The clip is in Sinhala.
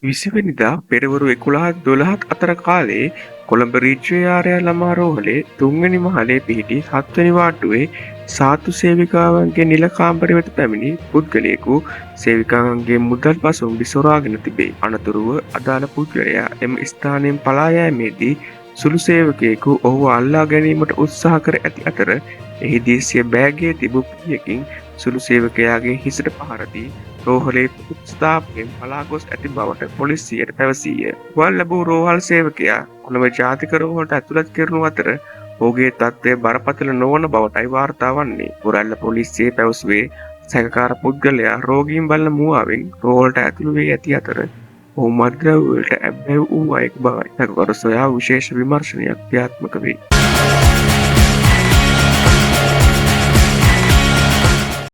20 වෙනිදා පෙරවරු 11ත් 12ත් අතර කාලයේ කොළඹ රිජ්වේ ආරයා ළමා රෝහලේ තුන්වැනි මහලේ පිහිටි හත්වැනි වාට්ටුවේ සාත්තු සේවිකාවන්ගේ නිල කාමරය වෙත පැමිණි පුද්ගලයෙකු සේවිකාවන්ගේ මුදල් පසුම්බි සොරාගෙන තිබේ. අනතුරුව අදාළ පුද්ගලයා එම ස්ථානයෙන් පලා යෑමේදී සුළු සේවකයෙකු ඔහුව අල්ලා ගැනීමට උත්සාහ කර ඇති අතර, එහිදී සිය බෑගයේ තිබූ පිහියකින් සුළු සේවකයාගේ හිසට පහර දී රෝහලේ ස්ථාපනයෙන් පලා ගොස් ඇති බවට පොලිසියට පැවසීය. ගුවන් ලැබූ රෝහල් සේවකයා කොළඹ ජාතික රෝහලට ඇතුළත් කරනු අතර, ඔහුගේ තත්ත්වය බරපතල නොවන බවටයි වාර්තා වන්නේ. බොරැල්ල පොලිසියේ පැවසුවේ සැකකාර පුද්ගලයා රෝගීන් බලන මුවාවෙන් රෝහලට ඇතුළු වී ඇති අතර, ඔහු මත්ද්‍රව්‍ය වලට ඇබ්බැහි වූ අයෙකු බවයි. සැකකරු සොයා විශේෂ විමර්ශනයක් ක්‍රියාත්මක වේ.